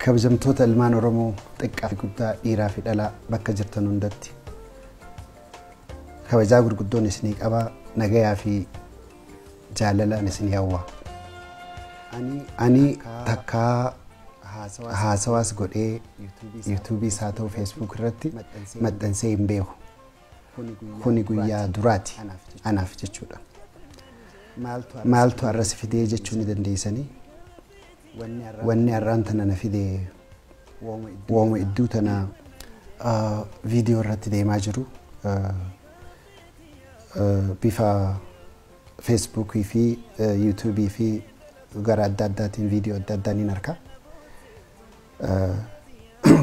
Kabajamtoota ilmaan Oromoo xiqqaa fi guddaa, dhiiraa fi dhalaa, bakka jirtan hundatti kabajaa gurguddoon isinii qabaa, nagayaa fi jaalalaan isinii hawwa. Ani takkaa haasawaas godhee yuutuubiis haa ta'u feesbuuk irratti maxxansee hin beeku. Kuni guyyaa duraati anaaf jechuudha. Maaltu har'a si fidee jechuu ni dandeessanii? Wanni har'aan tana na fide wooma idduu tana viidiyoo irratti deemaa jiru bifa feesbuukii fi yuutuubii fi gara adda addaatiin viidiyoo adda addaa niin arka.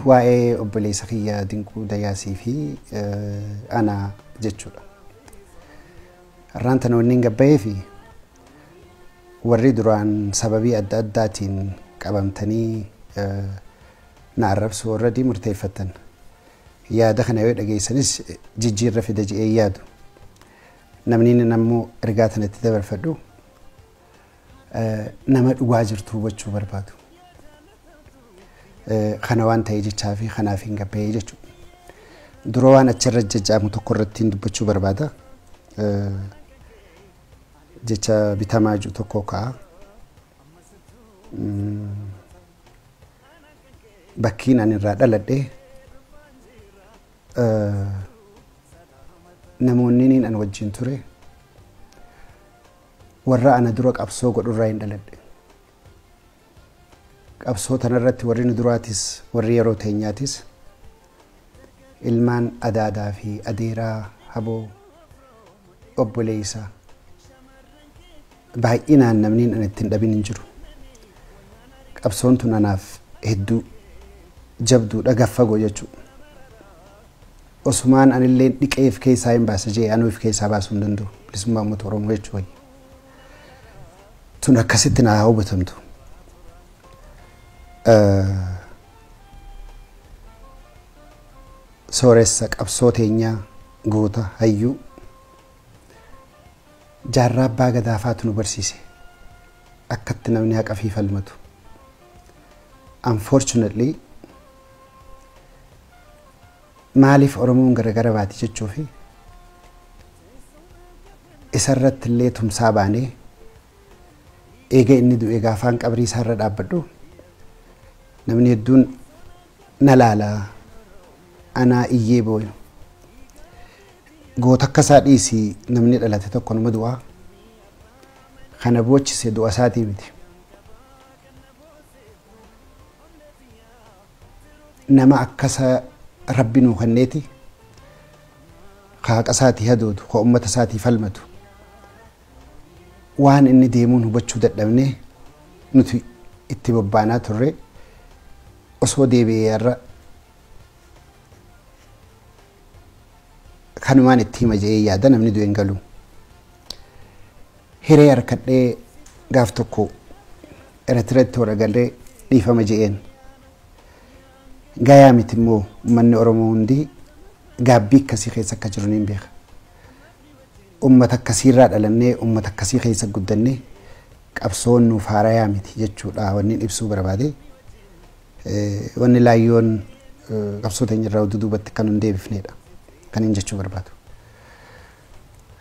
Waa'ee obboleessa kiyya Dinquu Dayaasii fi ana jechuudha. Har'aan tana wanni hin gabbayee fi warri duraan sababii adda addaatiin qabamtanii na arrabsuu already murteeffattan. Yaada kana yoo dhageessanis jijjiirra fida je'ee yaadu. Namni inni ammoo ergaa tanatti dabarfadhu nama dhugaa jirtu hubachuu barbaadu. Kana waan ta'e jechaa fi kanaaf hin gabbayee jechuudha. Dura waan achirra jajjaamu tokko irratti hin dubbachuu barbaada. Jecha bitamaa jiru tokko ka'a. Bakkiin ani irraa dhaladhe, namoonni niin an wajjin ture, warra ana dura qabsoo godhurraa hin dhaladhe. Qabsoo tanarratti warri nu duraatis, warri yeroo teenyaatis, ilmaan adaadaa fi adeeraa, haboo, obboleessa baay'inaan namni an ittiin dhabin hin jiru. Qabsoon tun anaaf hedduu jabduudha, gaffagoo jechuudha. Osumaan anillee dhiqeef keessaa hin baasa jee anuu if keessaa baasuu hin danda'u. Bilisummaa uummata Oromoo jechuu wayya. Tun akkasitti naa hubatamtu. Sooressa qabsoo teenyaa, goota hayyuu Jaarraa Abbaa Gadaafaatu nu barsiise akkatti namni haqa fi falmatu. Unfortunately, maaliif Oromoon garagara baati jechuu fi isarratti illee tumsaa baanee eega inni du'e gaafaan qabrii isaarra dhaabbadhu namni hedduun na laala, anaa iyyee booyu. Goota akka isaa dhiisii, namni dhalate tokko nama du'aa. Kana boochise du'a isaatii miti. Nama akkasa Rabbi nuu kenneeti ka haqa isaatii hadoodu, ka uummata isaatii falmatu. Waan inni deemuun hubachuu dadhabnee nuti itti bobbaanaa turre, osoo deebi'ee irra kanumaan itti hima je'ee yaada, namni du'e hin galu. Hiree harkadhee gaaf tokko Eritreetti waragalee dhiifama je'een. Gayaa miti immoo, uummanni Oromoo hundi gaabbii akkasii keessa akka jiru niin beeka. Uummata akkasiirraa dhalannee, uummata akkasii keessa guddannee, qabsoon nuuf haarayaa miti jechuudha wanni ibsuu barbaade. Wanni laayyoon qabsoo teenya irraa duubatti kan hin deebifnedha kan hin jechuu barbaadu.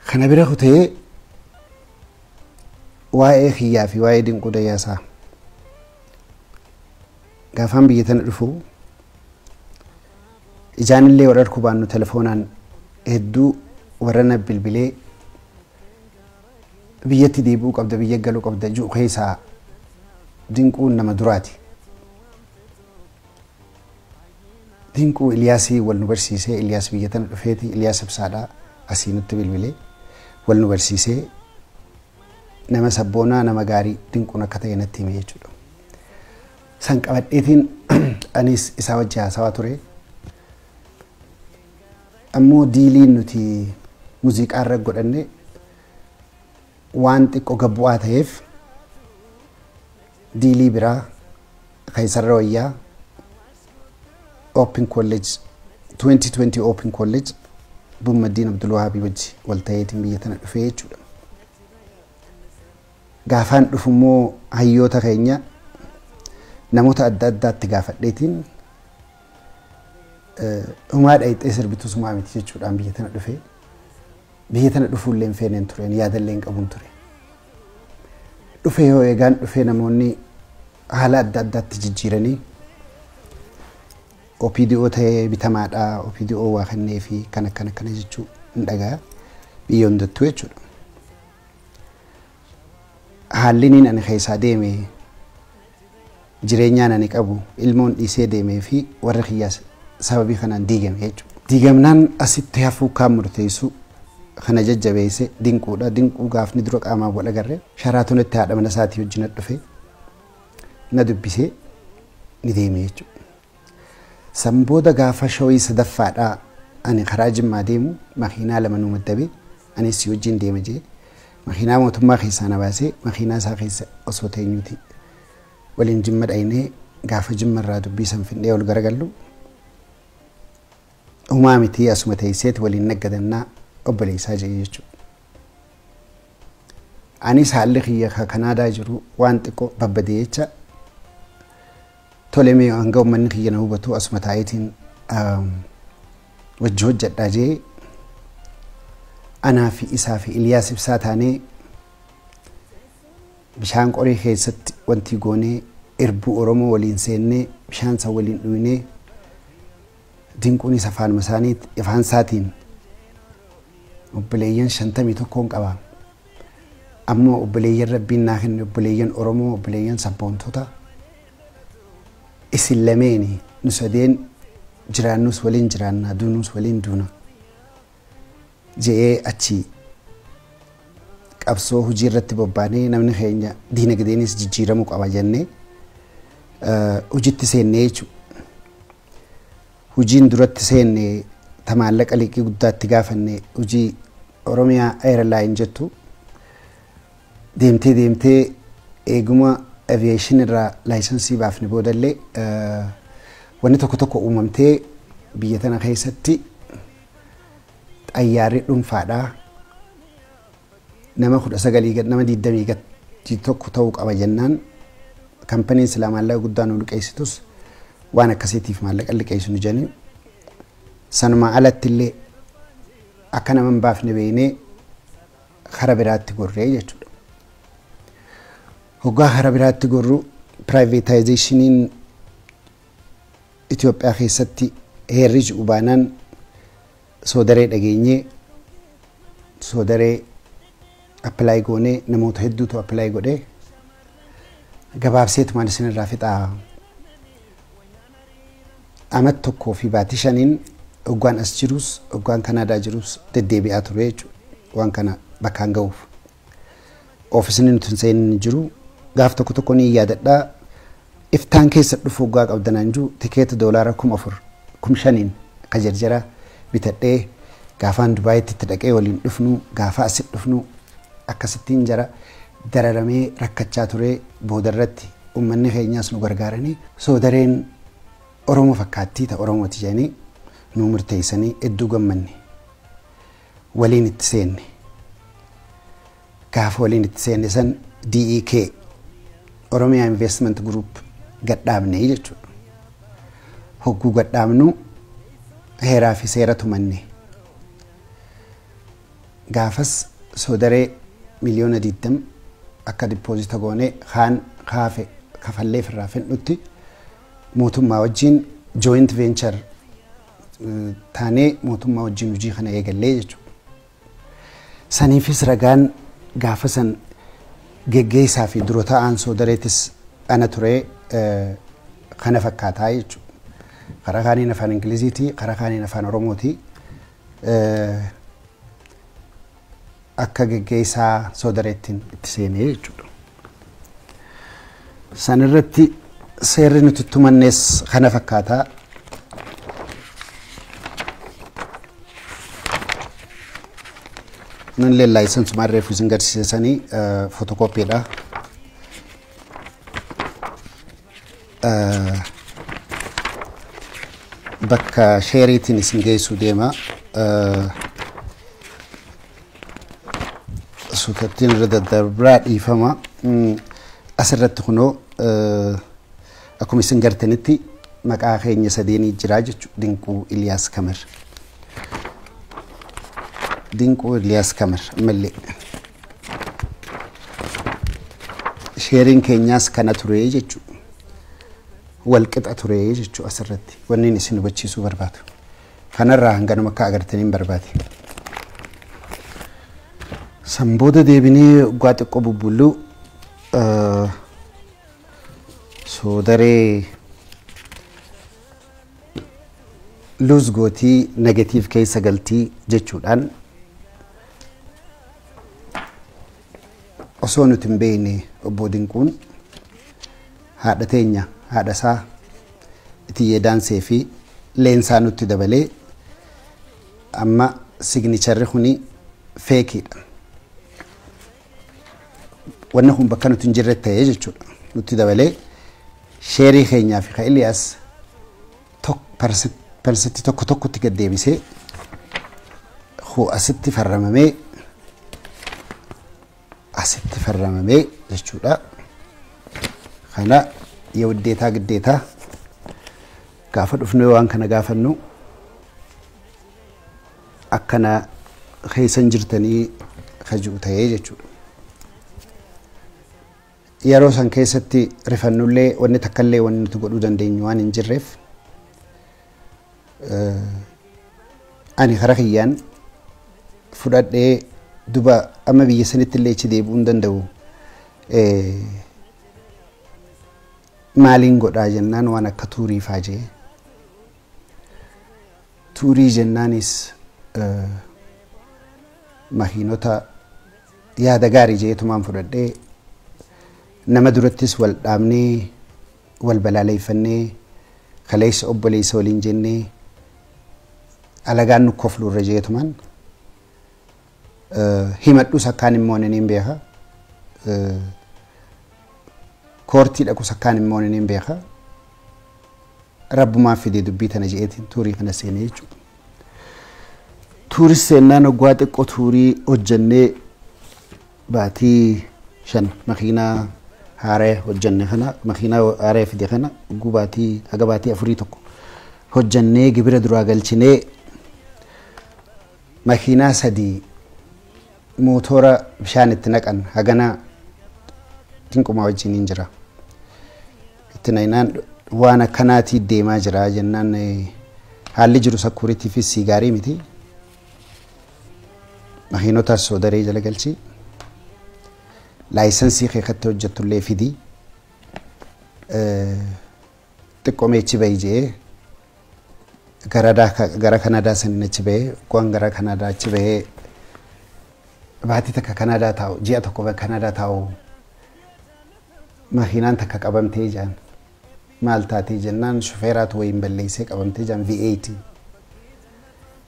Kana bira kutee waa'ee kiyyaa fi waa'ee Dinquu Dayyaasaa, gaafaan biyya tana dhufu ijaan illee wal arguu baannu telefoonaan hedduu warra na bilbilee biyyatti deebi'uu qabda, biyya galuu qabda ji'u keessaa Dinquun nama duraati. Dinquu Iliyaasii wal nu barsiisee, Iliyaas biyya tana dhufeeti, Iliyaas Ibsaadhaa asii nutti bilbilee wal nu barsiisee, nama sabboonaa, nama gaarii Dinquun akka ta'e natti hime jechuudha. San qabadheetiin anis isaa wajji haasawaa ture. Ammoo diiliin nuti muuziqaa irra godhanne waan xiqqoo gabbu'aa ta'eef, diilii biraa keessarra wayyaa Open College 2020 Open College Bummaddiin Abdulwahaabii wajji wal ta'eetiin biyya tana dhufee jechuudha. Gaafaan dhufu immoo hayyoota keenya Namoota adda addaatti gaafadheetiin humaa dhayixee sirbitu sumaa miti jechuudhaan biyya tana dhufe. Biyya tana dhufuullee hin feeneen tureen, yaadallee hin qabuun ture. Dhufe yoo eegaan dhufee namoonni haala adda addaatti jijjiiranii OPDO ta'ee bitamaadha, OPDO waa kennee fi kan akkana akkana jechuu hin dhagaa biyya hundattuu jechuudha. Haalli niin ani keessaa deeme, jireenyaan ani qabu, ilmoon dhiisee deemee fi warri kiyyaas sababii kanaan diigame jechuudha. Diigamnaan asitti hafuu kaan murteessu kana jajjabeesse Dinquudha. Dinquu gaafni dura qaamaan wal agarre Sharaatonitti haadha mana isaatii wajjin dhufe na dubbisee ni deeme jechuudha. San booda gaafa showii sadaffaadhaa ani karaa Jimmaa deemu makiinaa lama nu maddabee, anis si wajjin deema jee makiinaa mootummaa keessaa na baasee makiinaa isaa keessa osoo teenyuuti waliin Jimma dhaynee. Gaafa Jimma irraa dubbii san findhee ol garagallu, humaa miti, asuma teesseeti waliin naggadannaa obboleessaa jee jechuudha. Anis haalli kiyya ka Kanaadaa jiru waan xiqqoo babbadee jecha, tole, mee hanga uummanni kiyya na hubatu asuma taa'eetiin wajji hojjedhaa jee, anaa fi isaa fi Iliyaas Ibsaa taanee bishaan qorii keessatti wanti goonee irbuu Oromoo waliin seennee bishaan san waliin dhuynee, Dinquunis afaanuma isaanii afaan isaatiin obboleeyyan 51n qaba. Ammoo obboleeyyan Rabbiin naa kenne, obboleeyyan Oromoo, obboleeyyan sabboontota isin lameeni, nu sadeen jiraannus waliin jiraannaa, duunuus waliin duuna je'ee achi qabsoo hojii irratti bobbaanee, namni keenya diinagdeenis jijjiiramuu qaba jennee hojiitti seennee jechuudha. Hojiin duratti seenne ta maallaqa liqii guddaatti gaafanne hojii Oromiyaa Airline jettu deemtee deemtee eeguma aviation irraa licensii baafne boodallee wanni tokko tokko uumamtee biyya tana keessatti xayyaarri dhuunfaadhaa nama 19 gad, nama 20 gad tokko ta'uu qaba jennaan, kampanyiin silaa maallaqa guddaa nu liqeessitus waan akkasiitiif maallaqa liqeessu nu jedhanii, sanumaa alatti illee akka nama hin baafne beeknee kara biraatti gorree jechuudha. Hoggaa kara biraatti gorru privatizationiin Itoophiyaa keessatti heerri ji'u baanaan soodaree dhageenyee soodaree apply goonee, namoota hedduutu apply godhee, gabaabseetumaan isinirraa fixaa. Amat 1 fi baatii 5n hoggaan as jirus hoggaan Kanaadaa jirus deddeebi'aa ture jechuudha. Waan kana bakkaan ga'uuf. Oofisni nuti hin seenin jiru. Gaaf tokko tokko ni yaadadhaa, iftaan keessa dhufu hoggaa qabdanaan jiru tikeeta doolaara 4000, 5000n ka jarjara bitadhee gaafaan Dubaayitti itti dhaqee waliin dhufnu, gaafa asit dhufnu akkasittiin jara dararamee rakkachaa ture. Boodarratti uummanni keenyaas nu gargaaranii soodareen Oromoo fakkaattii ta Oromooti jedhanii nu murteessanii hedduu gammanne, waliin itti seenne. Gaafa waliin itti seenne san DEK Oromiyaa Investment Group gadhaabne jechuudha. Hogguu gadhaabnu heeraa fi seera tumanne. Gaafas soodaree miliyoona 20 akka deposita goonee kaan kaafe kafallee irraa fedhutti mootummaa wajjin joint venture taanee mootummaa wajjin hojii kana eegallee jechuudha. Saniifis ragaan gaafa san geggeessaa fi dura ta'aan soodareetis ana ture kana fakkaataa jechuudha. Karaa kaaniin afaan Ingiliziiti, karaa kaaniin afaan Oromooti. Akka geggeessaa soodareettiin itti seenee jechuudha. San irratti seerri nuti tumannees kana fakkaataa. Nullee licensuma reefu isin garsiisanii fotokooppiidha. Bakka shareiitiin isin geessuu deema. Suutattiin irra daddarbaa, dhiifama. Asirratti kunoo Akkuma isin gartanitti maqaa keenya sadeenii jira jechuudha. Dinquu Iliyaas Kamar. Dinquu Iliyaas Kamar ammallee. Sheeriin keenyaas kana ture jechuudha. Walqixa ture jechuudha asirratti. Wanni isin hubachiisuu barbaadu. Kanarraa hanganuma akka agartaniin barbaade. San booda deebinee waggaa xiqqoo bubbulluu soodaree lose gootii negative keessa galtii jechuudhaan osoo nuti hin beekne obbo Dinquun haadha teenya haadha isaa Itiyyee Daansee fi Leensaa nutti dabalee amma signaturri kuni fakeiidha. Wanni kun bakka nuti hin jirre ta'ee jechuudha. Nutti dabalee sheerii keenyaa fi kan Iliyaas persentii tokko tokkotti gad deebisee asitti farramamee asitti farramamee jechuudha. Kana የውዴታ ግዴታ gaafa dhufnu waan kana gaafannu akkana keessan jirtanii kajuu ta'ee jechuudha. Yeroo san keessatti rifannullee wanni takkallee wanni nuti godhuu dandeenyu waan hin jirreef ani kara kiyyaan fudhadhee duba amma biyya sanitti illee achi deebi'uu hin danda'u. Maaliin godhaa jennaan waan akka tourii faa jee. Tourii jennaanis makiinota yaada gaarii jeetumaan fudhadhee nama durattis wal dhaabnee wal balaaleeffannee kaleessa obboleessa waliin jennee alagaan nu kofluurra jeetumaan himadhus akkaan immoo ni beeka. Koortii dhaqus akkaan immoo ni beeka. Rabbumaan fidee dubbii tana jeetiin tourii kana seenee jechuudha. Tourii seennaan waggaa xiqqoo tourii hojjennee baatii 5 makiinaa haaraa hojjenne kana makiinaa haaraa fide kana gubaatii haga baatii 4 tokko hojjennee gibira duraa galchinee makiinaa 3 mootora bishaan itti naqan hagana Dinqumaa wajjin hin jira. Itti nainaan waan akkanaatii deemaa jira jennaan haalli jiru security fi gaarii miti. Makiinota soodaree jala galchi. Licensii keekatti hojjettullee fidii. Xiqqoo meechi bahi jee gara Kanaadaa saniin achi bahee waan gara Kanaadaa achi bahee baatii takka Kanaadaa taa'u ji'a tokko Kanaadaa taa'u makiinaan takka qabamtee jaan maal taatee jennaan shufeeraatu wayiin balleessee qabamtee jaan V8.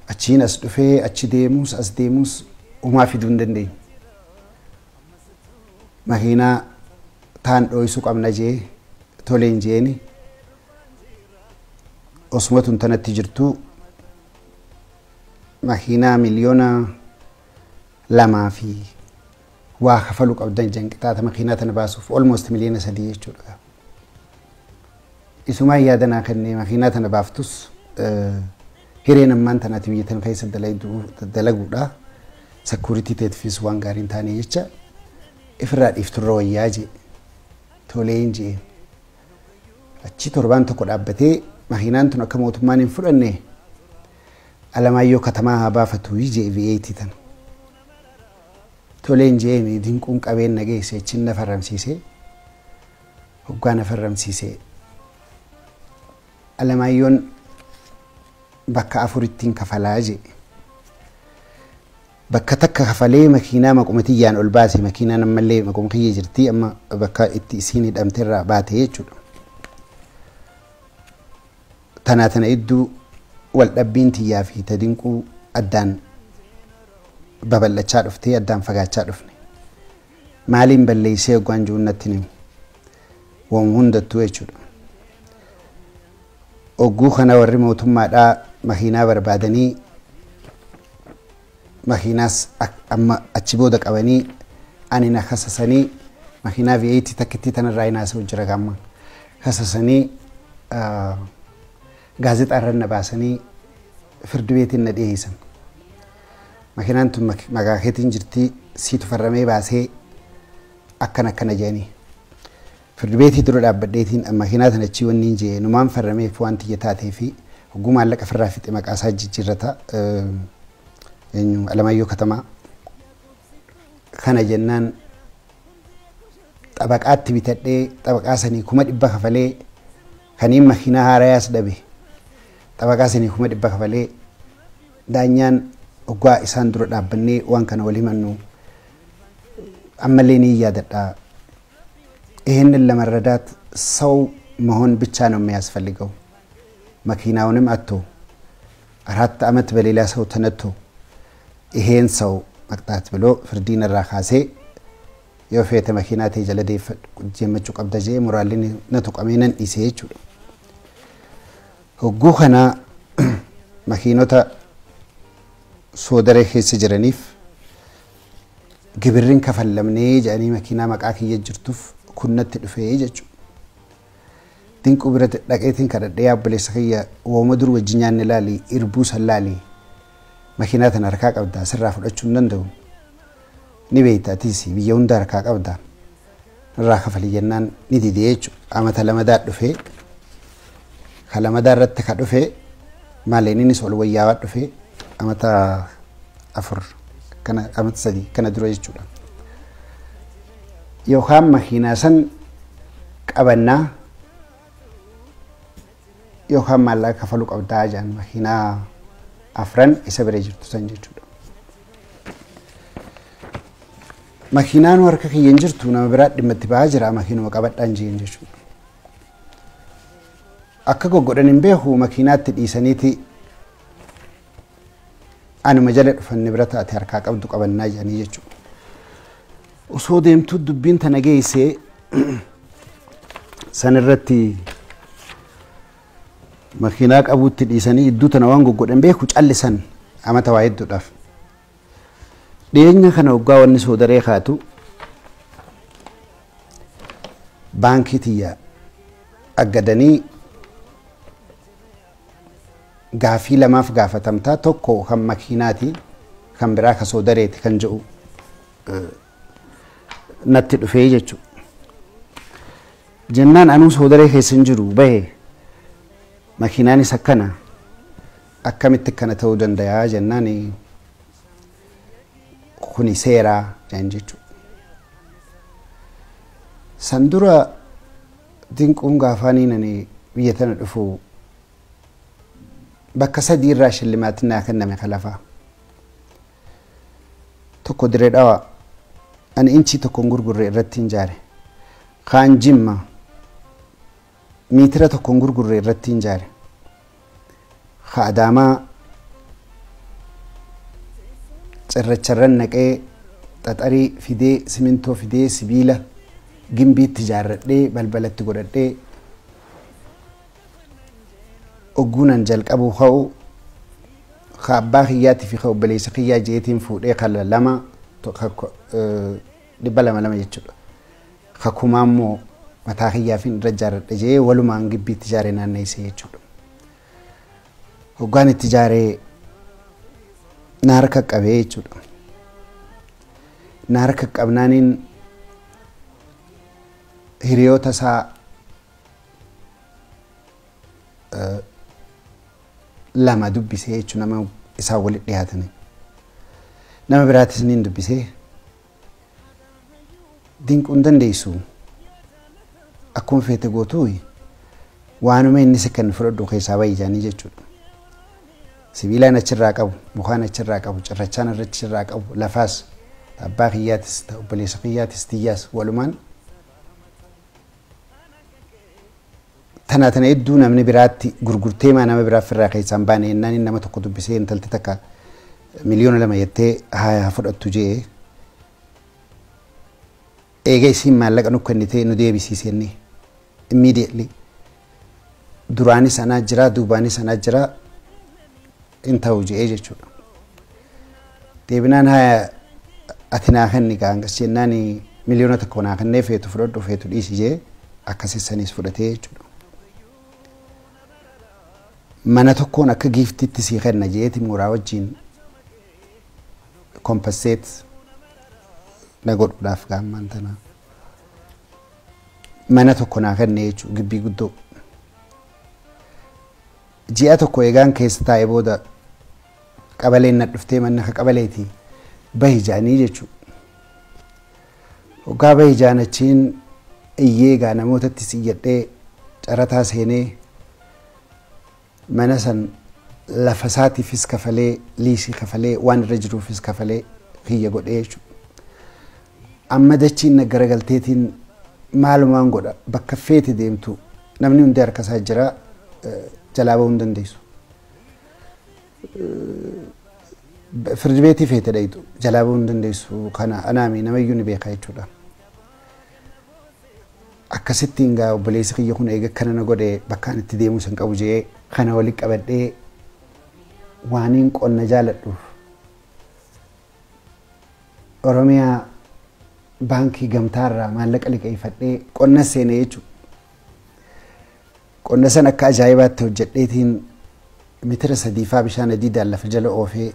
Achiin as dhufee achi deemus as deemus umaa fiduu hin dandeenye. Makiinaa taan dhooysuu qabna jee toleen jeeni osuma tun tanatti jirtu makiinaa 2 miliyoona fi waa kafaluu qabdan janqixaata makiinaa tana baasuuf almost 3 miliyoona jechuudha. Isumaan yaadanaa kennee makiinaa tana baaftus hireen ammaan tanaati biyya tana keessa dalaguudha. Security teetifis waan gaarii hin taane jecha ifirraa dhiifturra wayyaa jee toleen jee achi torbaan tokko dhaabbatee makiinaan tun akka mootummaan hin fudhanne Alamaayyoo Katamaa haa baafatu jee V8 tana. Toleen jee Dinquun qabeen na geesse achiin na farramsiisee hoggaa na farramsiisee Alamaayyoon bakka afurittiin kafalaa jee. Bakka takka kafalee makiinaa maquma tiyyaan ol baase makiinaan ammallee maquma kiyya jirti amma bakka itti isiin hidhamte irraa baate jechuudha. Tanaa tana idduu wal dhabbiin tiyyaa fi ta Dinquu addaan babal'achaa dhuftee addaan fagaachaa dhufne. Maaliin balleessee hoggaan jiru natti himu. Waan hundattuu jechuudha. Ogguu kana warri mootummaadhaa makiinaa barbaadanii makiinaas amma achi booda qabanii ani na kasasanii makiinaa V8 takkittii tanarraa hin haasa'u jira gamma. Kasasanii gaazexaarra na baasanii firdi beetiin na dhiyeessan. Makiinaan tun maqaa keetiin jirti siitu farramee baasee akkana akkana jedhanii. Firdi beetii dura dhaabbadheetiin makiinaa tana achii wanni hin jee numaan farrameef waan tiyya taatee fi hogguu maallaqa firraa fixe maqaa isaa jijjiirrata eenyu Alamaayyoo Katamaa. Kana jennaan xabaqaatti bitadhee xabaqaa sanii 100,000 kafalee kaniin makiinaa haarayaas dhabe xabaqaa sanii 100,000 kafalee daanyaan hoggaa isaan dura dhaabbannee waan kana wal himannu ammallee ni yaadadha. ይህንን ለመረዳት ሰው መሆን ብቻ ነው የሚያስፈልገው። መኪናውንም አጥቶ 4 ዓመት በሌላ ሰው ተነቶ ይሄን ሰው መቅጣት ብሎ ፍርዲን ራካሴ የፈተ መኪና ተጀለደ ጀመቹ ቀብደጀ ሞራልን ነቱ ቀሜነን ይሴቹ ህጉ ከና መኪኖታ ሶደረ ኸስ ጀረኒፍ ግብርን ከፈለምኔ ጃኒ መኪና መቃክ የጅርቱፍ ኩነት ድፈ ጀቹ ድንቁ ብረት ደቀይትን ከደደ ያበለ ሰኸየ ወመድሩ ወጅኛን ላሊ ኢርቡ ሰላሊ መኪና ተነርካ ቀብዳ ስራ ፍደቹ እንደው ንቤታ ቲሲ ቢየውን ዳርካ ቀብዳ ራ ከፈልየናን ንዲዲየቹ አመተ ለመዳ ድፈ ከለመዳ ረት ከድፈ ማለኒን ሶል ወያዋ ድፈ አመታ አፍር ከነ አመት ሰዲ ከነ ድሮ ጀቹ yookaan makiinaa san qabannaa yookaan maallaqa kafaluu qabdaa jedhan makiinaa 4 isa bira jirtu san jechuudha. Makiinaan harka kiyya hin jirtu nama biraa dhimma itti ba'aa jira makiinuma qabadhaan jeen jechuudha. Akka goggodhan hin beeku makiinaatti dhiisaniiti anuma jala dhufanne bira taate harkaa qabdu qabannaa jedhanii jechuudha. Osoo deemtuu dubbiin tana geessee san irratti makiinaa qabuutti dhiisanii iddoo tana waan goggodhan beeku callisan amata waa hedduudhaaf. Dhiyeenya kana hoggaa wanni soodaree kaatu baankii tiyya aggadanii gaafii lamaaf gaafatamtaa tokko kan makiinaati kan biraa ka soodareeti kan jedhu natti dhufee jechuudha. Jennaan anuu soodaree keessa hin jiru bahe makiinaanis akkana akkamitti akkana ta'uu danda'a jennaan kuni seeraa jedhan jechuudha. San dura dinquun gaafaanii nani biyya tana dhufu bakka sadii irraa shillimaatiin naa kenname kalafaa. Tokko diree dhawaa ani inchi tokkoon gurgurre irratti hin jaare. Kaan jimma miitira tokkoon gurgurre irratti hin jaare. Ka Adaamaa cirracharran naqee xaxarii fidee simintoo fidee sibiila gimbiitti ijaarradhee balbalatti godhadhee ogguunan jalqabu ka'u ka abbaa kiyyaatii fi ka obboleessa kiyyaa jeetiin fuudhee kala lama 200 jechuudha. Ka kumaa immoo mataa kiyyaa fi irra ijaarradhe jee walumaan gibbiitti ijaaree naanneessee jechuudha. Hoggaan itti ijaaree na harka qabee jechuudha. Na harka qabnaaniin hiriyoota isaa lama dubbisee jechuudha nama isaa walitti dhiyaatanii. Nama biraatis niin dubbisee dinquun dandeessu akkuma feete gootuu waanuma inni si kan fudhadhu keessaa bahi jedhanii jechuudha. Sibiilaan achirraa qabu, mukaan achirraa qabu, cirrachaan achirraa qabu, lafaas abbaa kiyyaatis, obboleessa kiyyaatis, tiyyaas walumaan tana tana hedduu namni biraatti gurgurtee maa nama biraaf irraa keessaan baane jennaan inni nama tokko dubbisee intalti takka 2,000,000 jettee haa fudhattu jee eega isiin maallaqa nu kennitee nu deebisiise inni immediately duraanis anaa jira duubaanis anaa jira hin ta'u jee jechuudha. Deebinaan haa ati naa kenni gaangas jennaan 1,000,000 naa kennee feetu fudhadhu feetu dhiisi jee akkasii saniis fudhatee jechuudha. Mana tokkoon akka giiftitti sii kenna jeeti mooraa wajjin compensate na godhuudhaaf gaammaan tana. Mana tokko naa kenne jechuudha gibbii guddoo. Ji'a tokko eegaan keessa taa'ee booda qabaleen na dhuftee manni akka qabaleeti bahi jaanii jechuudha. Hoggaa bahi jaan achiin iyyee egaa namootatti siyyadhee carataa seenee mana san lafa isaatiifis kafalee liisii kafalee waan irra jiruufis kafalee kiyya godhee jechuudha. Amma dachiin na garagalteetiin maalumaan godha bakka feete deemtu namni hundi harka isaa jira jalaa bahuu hin dandeessu. Firdi beetii feete dhayitu jalaa bahuu hin dandeessu kana anaami namayyuu ni beeka jechuudha. Akkasittiin gaa obboleessi kiyya kun eega akkana na godhe bakka ani itti deemuu san qabu jee kana walitti qabadhee waaniin qonna jaaladhuuf Oromiyaa baankii gamtaarraa maallaqa liqeeffadhee qonna seenee jechuudha. Qonna san akka ajaa'ibaatti hojjedheetiin mitira sadiifaa bishaan adiidhaan lafa jala oofee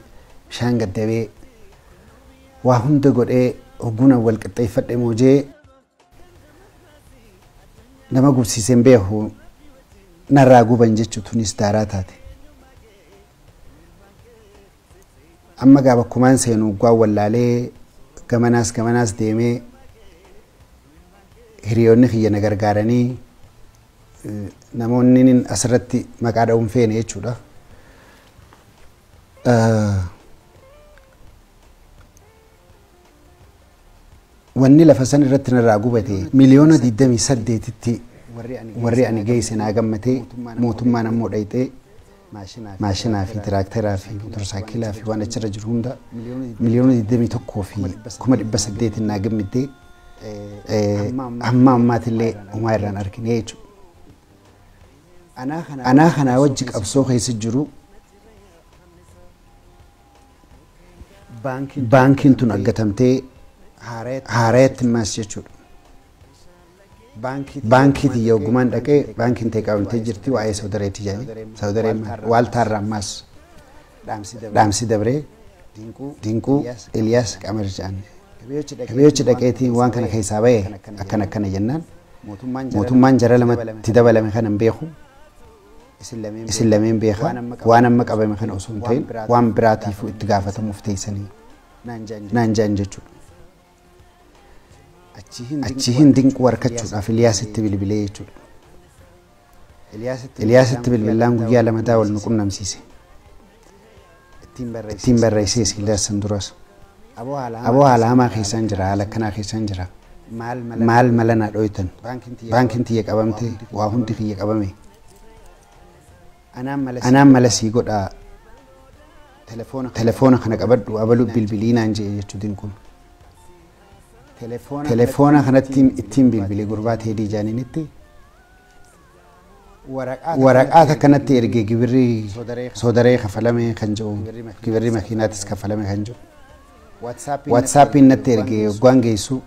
bishaan gaddabee waa hunda godhee hogguun wal qixxeeffadhe moojee nama gubsiiseen beeku narraa guban jechuun tunis daaraa taate. Amma gaa bakkumaan seenu gwaan wallaalee gamanaas gamanaas deemee hiriyoonni kiyya na gargaaranii namoonni asirratti maqaa dha'uun feene jechuudha. Wanni lafa san irratti narraa gubate miliyoona 28tti warri ani geesse naa gammatee mootummaan ammoo dhayxee maashinaa fi tiraaktaraa fi motorsaayikilaa fi waan achirra jiru hunda miliyoona 21 fi 800,000 naa gammattee hamma ammaatillee homaa irraan argine jechuudha. Anaa kanaa wajji qabsoo keessa jiru baankiin tun aggatamtee haareetti maas jechuudha. Baankii tiyya ogummaan dhaqee baankiin ta'e qabamtee jirti waa'ee Sawdareeti jedhanii Sawdaree waaltaarraa ammaas dhaamsi dabree Dinquu Iliyaas Qamar jedhan. Gabeechi dhaqeetiin waan kana keessaa ba'e akkana akkana jennaan mootummaan jara lamatti dabalame kana hin beeku isin lameen beeka waan amma qabame kana osoo hin ta'in waan biraatiif itti gaafatamuuf teessanii naan jedhan jechuudha. Achi hin Dinquu harkachuudhaaf Iliyaasitti bilbilee jechuudha. Iliyaasitti bilbilaan guyyaa lamadaa wal nu qunnamsiise. Ittiin barreessees Iliyaas san duras. Aboo haala hamaa keessaan jira haala akkanaa keessaan jira. Maal mala naa dhooytan. Baankiin tiyya qabamte waa hundi kiyya qabame. Anaan mala sii godhaa telefoona kana qabadhu abaluu bilbilii naan jedhe jechuu Dinquun. Telefoona kanatti ittiin bilbilee gurbaa Teedii Jaaniinitti waraqaa akkanatti ergee gibirri soodaree kafalame kan jedhu gibirri makiinaatis kafalame kan jedhu waatsaappiin natti ergee hoggaan geessu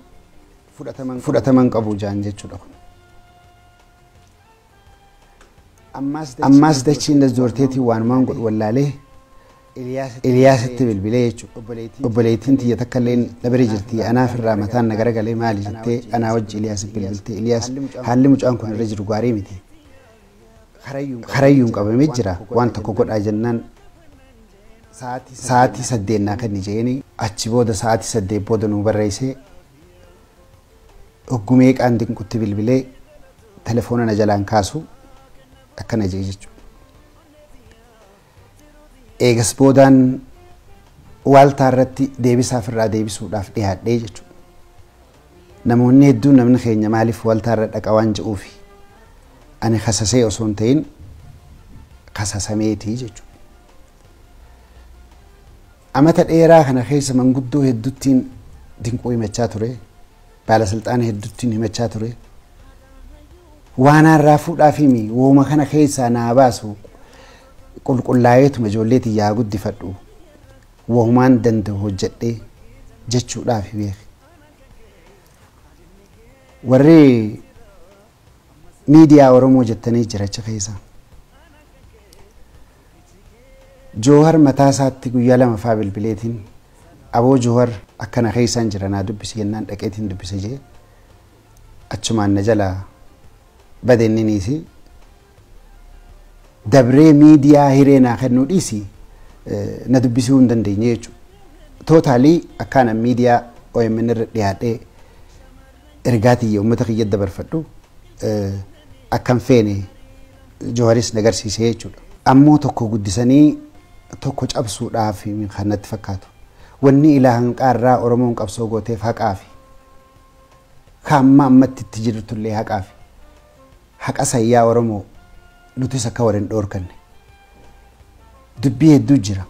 fudhataman qabu jaan jechuudha kun. Ammaas dachiin dasdoorteetiin waanumaan godhu wallaalee Iliyaasitti bilbilee jechuudha. Obboleettiin tiyya takka illee na bira jirti anaaf irraa mataan na garagalee maali jettee anaa wajji Iliyaasitti bilbiltee Iliyaas haalli mucaan kun irra jiru gaarii miti. Karayyuun qabamee jira waan tokko godhaa jennaan sa'aatii 8 naa kenni jeeni achi booda sa'aatii 8 booda nu barreessee hoggumee qaan Dinquutti bilbilee telefoona na jalaan kaasu akkana jee jechuudha. Eegas boodaan waaltaa irratti deebisaaf irraa deebisuudhaaf dhiyaadhee jechuudha. Namoonni hedduun namni keenya maaliif waaltaa irra dhaqa waan jedhuufi ani kasasee osoo hin ta'in kasasameetii jechuudha. Amata dheeraa kana keessa manguddoo hedduuttiin Dinquu himachaa ture, baalasilxaana hedduuttiin himachaa ture. Waan har'aa fuudhaaf himi wooma kana keessaa naa baasu qulqullaa'eetuma ijoollee tiyyaa guddifadhu woomaan danda'u hojjedhee jechuudhaaf beeke. Warri miidiyaa Oromoo jettanii jira achi keessa. Joohar mataa isaatti guyyaa 2 faa bilbileetiin aboo Joohar akkana keessaan jira naa dubbisi jennaan dhaqeetiin dubbise jee achumaan na jalaa badeenniniisi dabree miidiyaa hiree naa kennuu dhiisi na dubbisuu hin dandeenye jechuudha. Tootaalii akkaan miidiyaa OMN irra dhiyaadhee ergaa tiyya uummata kiyya dabarfadhu akkan feene Jooharis na agarsiise jechuudha. Ammoo tokko guddisanii tokko cabsuudhaaf kan natti fakkaatu. Wanni ilaa hanqaarraa Oromoon qabsoo gooteef haqaafi. Kaamma ammatti itti jirtullee haqaafi. Haqa sayyaa Oromoo nutis akka warreen dhoorkanne. Dubbii hedduu jira.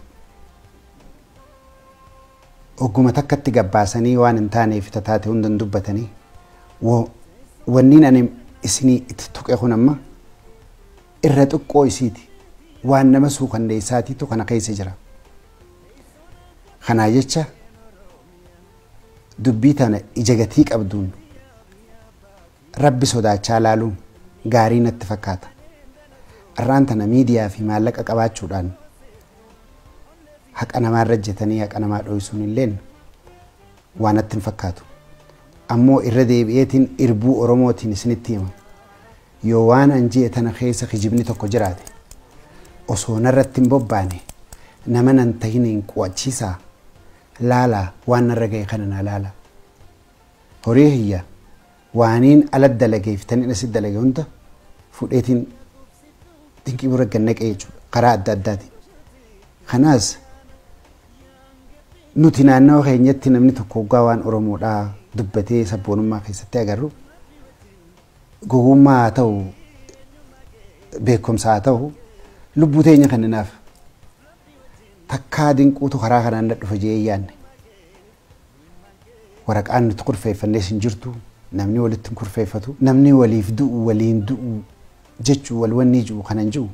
Ogguma takkatti gabbaasanii waan hin taaneef tataate hundan dubbatanii wanniin ani isinii itti tuqe kun amma irra xiqqoo isiiti. Waan nama suukanneessaatiitu kana keessa jira. Kanaa jecha dubbii tana ija gatii qabduun rabbi sodaachaa laaluun gaarii natti fakkaata. Arraan tana miidiyaa fi maallaqa qabaachuudhaan haqa namaarra hojjetanii haqa namaa dho'isuun illeen waan natti hin fakkaatu. Ammoo irra deebi'eetiin irbuu Oromootiin isinitti hima. Yoo waan an ji'e tana keessa kijibni tokko jiraate osoo narratti hin bobbaane nama nan tahiniin qu'achiisaa laalaa waan narra ga'e kana naa laala. Horii hiyya waaniin ala dalageef tani asi dalage hunda fudheetiin dinqii bira gannaqee jechuudha karaa adda addaatiin. Kanaas nuti naannawa keenyatti namni tokko hoggaa waan Oromoodhaa dubbatee sabboonummaa keessatti agarru gowwummaa haa ta'u beekumsa haa ta'u lubbuu teenya kenninaaf takkaa dinquutu karaa kanaan dhufa jee yaanne. Waraqaan nuti kurfeeffannees hin jirtu namni walitti hin kurfeeffatu namni waliif du'u waliin du'u jechuu wal wanni jiru kanan jiru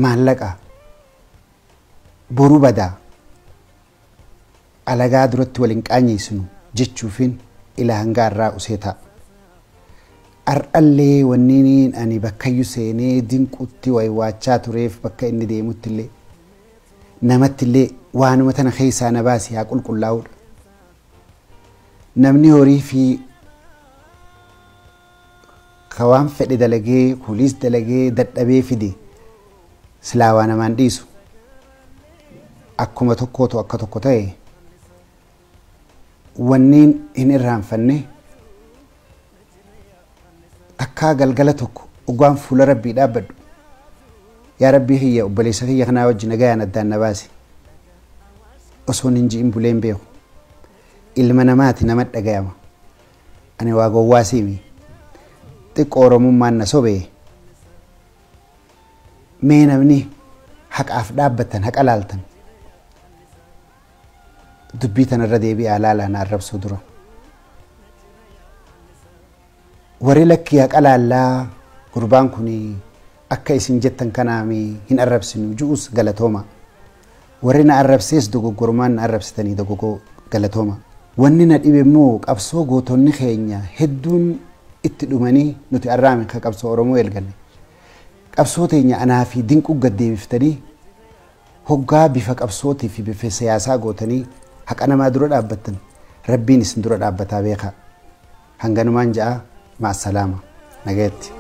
maallaqa boruu badaa alagaa duratti waliin qaanyeessinu jechuufin ilaa hanga irraa usee ta'a. Har'allee wanniin ani bakkayyuu seenee dinquutti waywaachaa tureef bakka inni deemutti illee namatti illee waanuma tana keessaa na baasi haa qulqullaa'uudha. Namni horii fi ka waan fedhe dalagee kuliis dalagee dadhabee fide silaa waa namaan dhiisu. Akkuma tokkootu akka tokko ta'e wanniin hin irraanfanne takkaa galgala tokko dhugaan fuula rabbii dhaabbadhu. Yaa rabbii kiyya obboleessa kiyya kanaa wajjin nagayaan addaan na baasi. Osoon hin ji'in buleen beeku. Ilma namaati nama dhagayama. Ani waa gowwaa siimi. Xiqqoo Oromummaan na sobee. Mee namni haqaaf dhaabbattan haqa laaltan. Dubbii tanarra deebi'aa laalaa na arrabsuu dura. Warri lakkii haqa laallaa gurbaan kun akka isin jettan kanaami hin arrabsinu ju'us galatooma. Warri na arrabsees dogoggormaan na arrabsitanii dogoggoo galatooma. Wanni na dhibe immoo qabsoo gootonni keenya hedduun itti dhumanii nuti arraame kan qabsoo Oromoo eelganne. Qabsoo teenya anaa fi dinquu gaddeebiftanii hoggaa bifa qabsootii fi bifa siyaasaa gootanii haqa namaa dura dhaabbattan rabbiin isin dura dhaabbataa beekaa. Hanganumaan ja'a maasalaama nagayetti.